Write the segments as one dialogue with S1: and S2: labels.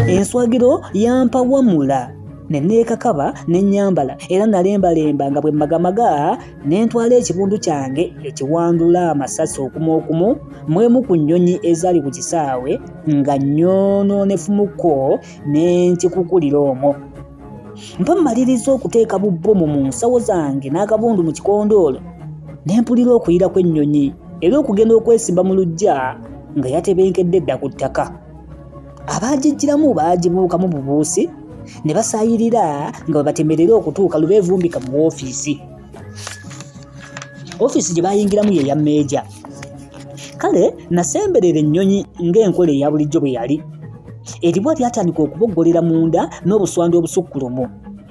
S1: Enswagiro yampawamula ne neekakaba ne nnyambala era nalembalemba nga bwe mmagamaga ne ntwala ekibundu kyange ekiwandula amasasi okumu okumu mu emu ku nnyonyi ezaali ku kisaawe nga nnyoonoonefumuko ne nkikukulira omwo. Mpa mmaliriza okuteeka bu bbomu mu nsawo zange n'akabundu mu kikondoolo ne mpulira okuyira kw'ennyonyi era okugenda okwesimba mu luggya nga yatebenkedde dda ku ttaka. Abaagijjiramu baagibuukamu bubuusi ne basaayirira nga bwe batemerera okutuuka lubeevumbika mu woofiisi. Ofiisi gye baayingiramu ye ya meeja. Kale nasemberera ennyonyi ng'enkola eya bulijjo bwe yali. Eribwa lyatandika okuboggolera munda n'obuswandi obusukkulumu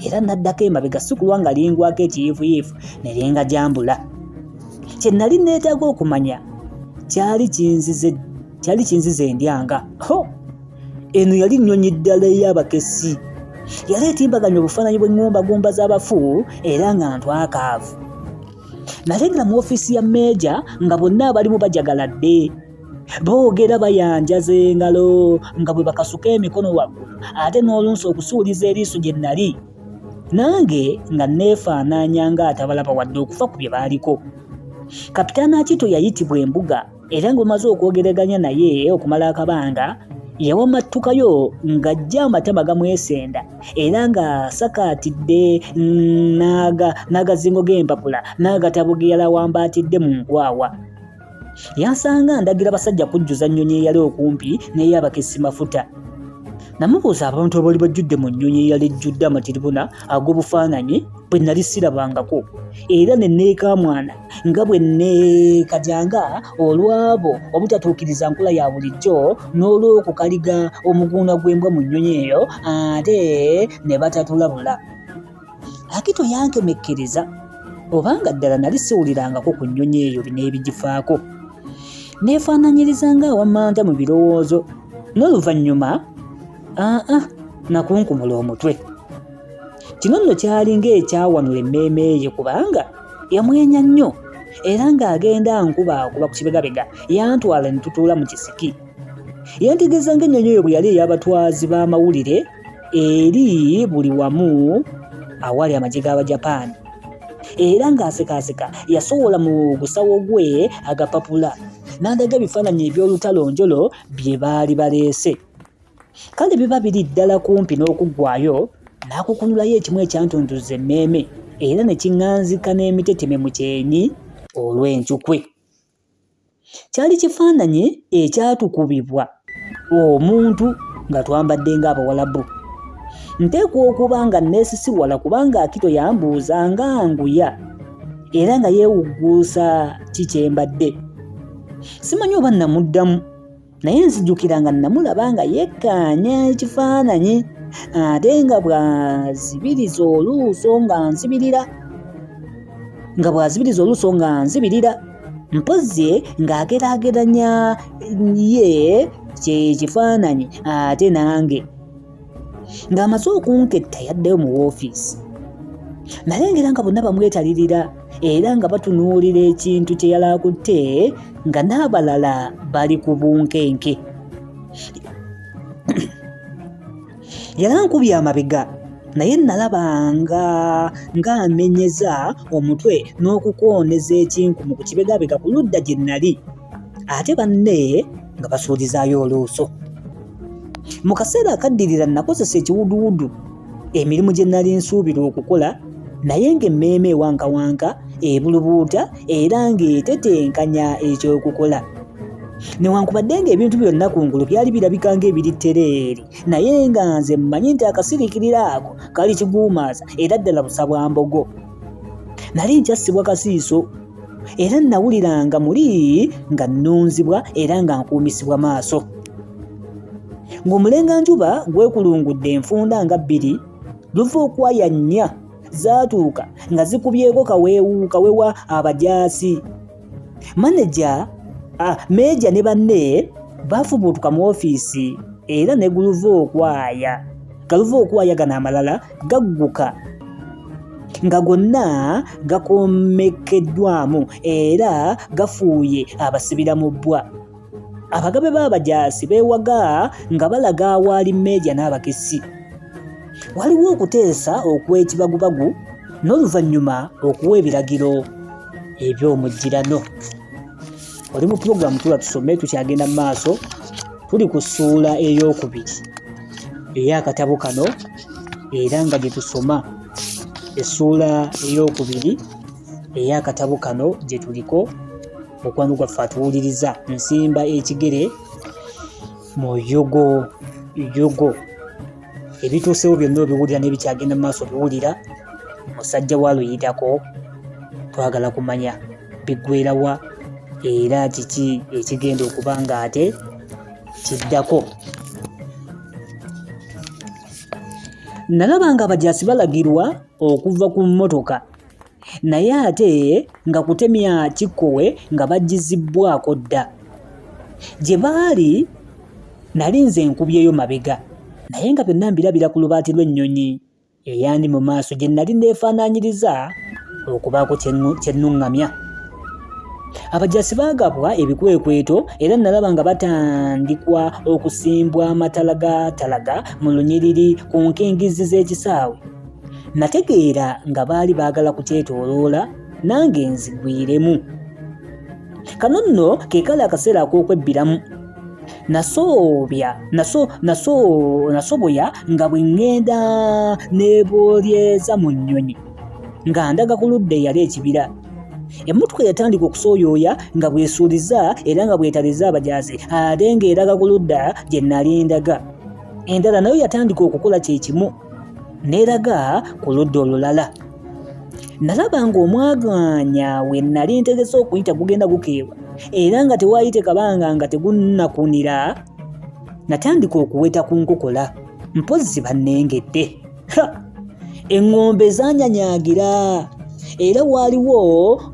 S1: era naddako emabega si kulwa nga lingwako ekiyiifuyiifu ne lingajambula. Kye nali neetaaga okumanya kyali kinzize kyali kinzize endyanga. Ho! Eno yali nnyonyi ddala ey'abakessi. Yali etimbaganya obufaananyi bw'eŋŋumbagumba z'abafu era nga ntwakaavu. Nalengera mu ofiisi ya meeja nga bonna abalimu bajagaladde. Boogera bayanjaza engalo nga bwe bakasuka emikono waggulu ate n'olunsi okusuuliza eriiso gye nnali. Nange nga nneefaanaanya ng'atabalaba wadde okufa ku bye baaliko. Kapitaani Akito yayitibwa embuga era nga bamaze okwogeraganya naye okumala akabanga yawamattukayo ng'ajja amatama gamwesenda era ng'asakaatidde n'agazingo g'empapula n'agatabo ge yali awambaatidde mu nkwawa. Yansanga ndagira basajja kujjuza nnyonyi eyali okumpi n'ey'abakessi mafuta. Namubuuza abantu abaali bajjudde mu nnyonyi eyali ejjudde amatiribona ag'obufaananyi bwe nnali sirabangako era ne neekamwana nga bwe neekajanga olw'abo obutatuukiriza nkola ya bulijjo n'olw'okukaliga omuguuna gw'embwa mu nnyonyi eyo ate ne batatulabula. Akito yankemekkereza obanga ddala nali siwulirangako ku nnyonyi eyo n'ebigifaako. Neefaananyiriza ng'awammanta mu birowoozo n'oluvannyuma aa nakunkumula omutwe. Kino nno kyali ng'ekyawanula emmeeme ye kubanga yamwenya nnyo era ng'agenda ankubaakuba ku kibegabega yantwala ne tutuula mu kisiki. Yantegeeza ng'ennyonyi eyo bwe yali ey'abatwazi b'amawulire eri buli wamu awali amagye g'Abajapaani era ng'asekaaseka yasowola mu gusawo gwe agapapula n'andaga ebifaananyi eby'olutalo njolo bye baali baleese. Kale biba biri ddala kumpi n'okuggwaayo n'akukunulayo ekimu ekyantuntuza emmeeme era ne kiŋŋanzika n'emiteteme mu kyenyi olw'encukwe. Kyali kifaananyi ekyatukubibwa omuntu nga twambadde ng'Abawalabu. Nteekwa okuba nga nneesisiwala kubanga Akito yambuuza nga nguya era nga yeewugguusa ki kye mbadde. Simanyi oba nnamuddamu. Naye nzijukira nga nnamulaba nga yekkaanya ekifaananyi ate nga bw'azibiriza oluuso nga nzibirira nga bw'azibiriza oluuso nga nzibirira mpozzi ng'ageraageranya ye kye kifaananyi ate nange. Ng'amaze okunketta yaddayo mu woofiisi. Nalengera nga bonna bamwetalirira era nga batunuulira ekintu kye yali akutte nga n'abalala bali ku bunkenke. Yali ankubye amabega naye nalaba nga ng'amenyeza omutwe n'okukooneza ekinkumu ku kibegabega ku ludda gye nnali ate banne nga basuulizaayo oluuso. Mu kaseera akaddirira nnakozesa ekiwuduwudu emirimu gye nnali nsuubira okukola naye ng'emmeeme ewankawanka, ebulubuuta era ng'etetenkanya eky'okukola. Newankubadde ng'ebintu byonna ku ngulu byali birabika ng'ebiri ttereeri, naye nga nze mmanyi nti akasiriikiriro ako kali kiguumaaza era ddala busa bwa mbogo. Nali nkyassibwa kasiiso era nnawuliranga muli nga nnunzibwa era nga nkuumisibwa maaso. Ng'omulenganjuba gwekulungudde enfunda nga bbiri, luva okwaya nnya zaatuuka nga zikubyeko kaweewu kawewa abajaasi. Maneja, meeja ne banne baafubuutuka mu ofiisi era ne guluva okwaya. Galuva okwaya gano amalala gagguka nga gonna gakomekeddwamu era gafuuye abasibira mu bbwa. Abagabe b'abajaasi beewaga nga balaga awaali Meeja n'abakessi. Waliwo okuteesa okw'ekibagubagu n'oluvannyuma okuwa ebiragiro eby'omujjirano. Oli mu pulogulaamu Tuula Tusome tukyagenda mu maaso, tuli ku ssuula ey'okubiri ey'akatabo kano era nga gye tusoma essuula ey'okubiri ey'akatabo kano gye tuliko. Mukwano gwaffe atuwuliriza nsimba ekigere mu yogo yogo ebituusewo byonna obiwulira n'ebikyagenda mu maaso obiwulira. Musajja wa luyitako twagala kumanya biggwerawa era kiki ekigenda okuba nga ate kiddako. Nalaba nga abajaasi balagirwa okuva ku mmotoka naye ate nga kutemya kikkowe nga bagizibbwako dda. Gye baali nali nze nkubyeyo mabega naye nga byonna mbirabira ku lubaati lw'ennyonyi eyandi mu maaso gye nali neefaanaanyiriza okubaako kye nnuŋŋamya. Abajaasi baagabwa ebikwekweto era nalaba nga batandikwa okusimbwa amatalagatalaga mu lunyiriri ku nkingizzi z'ekisaawe. Nategeera nga baali baagala kukyetooloola nange nzigwiremu. Kano nno ke kali akaseera ak'okwebbiramu. Nasoobya naso naso nasoboya nga bwe ŋŋenda neeboolyeza mu nnyonyi nga ndaga ku ludda eyali ekibira. Emmotoka yatandika okusooyooya nga bw'esuuliza era nga bw'etaliza abajaasi ate ng'eraga ku ludda gye nnali ndaga. Endala nayo yatandika okukola kye kimu. N'eraga ku ludda olulala. Nalaba ng'omwagaanya we nnali ntegese okuyita gugenda gukeewa era nga tewaayite kabanga nga tegunnakunira, natandika okuweta ku nkokola mpozzi bannengedde. Ha! Eŋŋombe zaanyanyaagira era waaliwo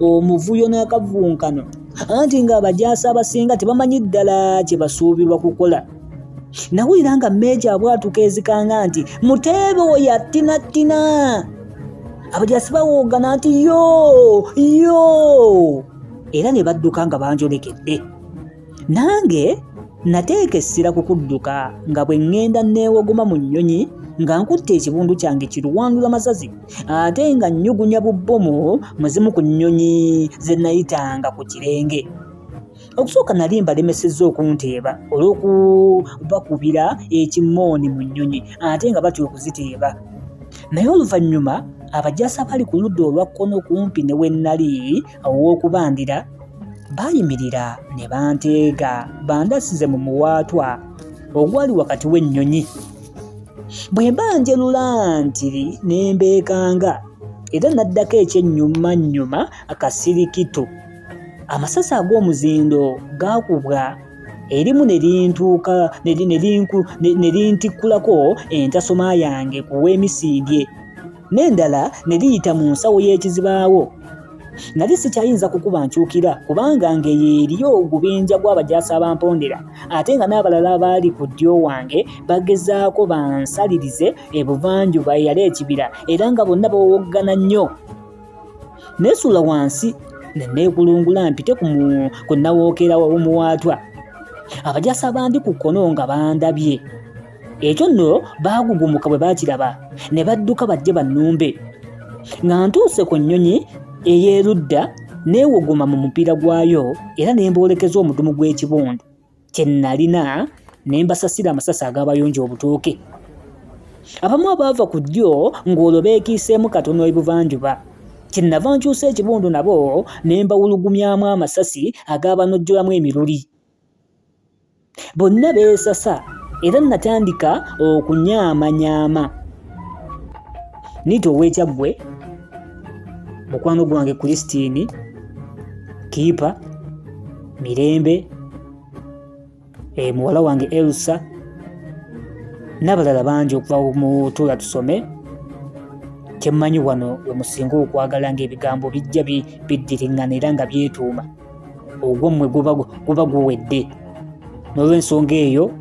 S1: omuvuyo n'akavunkano anti ng'abajaasi abasinga tebamanyi ddala kye basuubirwa kukola. Nawulira nga meeja abwatuka ezikanga nti muteebe oyo attinattina. Abajaasi bawoogana nti yo yo era ne badduka nga banjolekedde. Nange nateeka essira ku kudduka nga bwe ŋŋenda neewogoma mu nnyonyi nga nkutte ekibundu kyange kiruwandula masazi ate nga nnyugunya bubbomu mu zimu ku nnyonyi ze nayitanga ku kirenge. Okusooka nali mbalemesezza okunteeba olw'okubakubira ekimooni mu nnyonyi ate nga batya okuziteeba. Naye oluvannyuma abajaasi abaali ku ludda olwa kkono kumpi ne we nnali ow'okubandira baayimirira ne banteega bandasize mu muwaatwa ogwali wakati w'ennyonyi. Bwe mba njelula nti ne mbeekanga era naddako ekyennyumannyuma akasirikitu. Amasasi ag'omuzindo gaakubwa erimu ne lintuuka ne lintikkulako entasoma yange ku w'emisindye n'endala ne liyita mu nsawo y'ekizibaawo. Nali sikyayinza kukuba nkyukira kubanga ng'eyo eriyo ogubinja gw'abajaasi abampondera ate nga n'abalala abaali ku ddyo wange bagezaako bansalirize ebuvanjuba eyali ekibira era nga bonna bawowoggana nnyo. Neesuula wansi ne neekulungula mpite ku nnawookeera w'omuwaatwa. Abajaasi abandi ku kkono nga bandabye. Ekyo nno baagugumuka bwe baakiraba ne badduka bajje bannumbe. Nga ntuuse ku nnyonyi ey'erudda neewogoma mu mupiira gwayo era ne mboolekeza omudumu gw'ekibundu. kye nnalina ne mbasasira amasasi agaabayonja obutooke. Abamu abaava ku ddyo ng'olwo beekiiseemu katono ebuvanjuba. Kye nnava nkyusa ekibundu nabo ne mbawulugumyamu amasasi agaabanojjolamu emiruli. Bonna beesasa era nnatandika okunyamanyaama. Niita ow'e Kyaggwe, mukwano gwange Christine, kiipa, Mirembe, e, muwala wange Elsa n'abalala bangi okuva mu Tuula Tusome. Kyemmanyi wano we musinga okwagala ng'ebigambo bijja biddiriŋŋana era nga byetuuma, ogwammwe guba guwedde. N'olw'ensonga eyo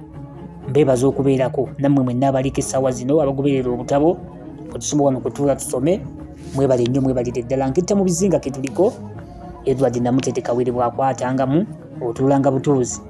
S1: mbeebaza okubeerako nammwe mwenna abaliko essaawa zino abagoberera obutabo bwetusoma wano ku Tuula Tusome. Mwebale nnyo, mwebalire ddala. Nkitta mu bizinga ke tuliko. Edward Namutete Kawere bw'akwatangamu otuulanga butuuzi.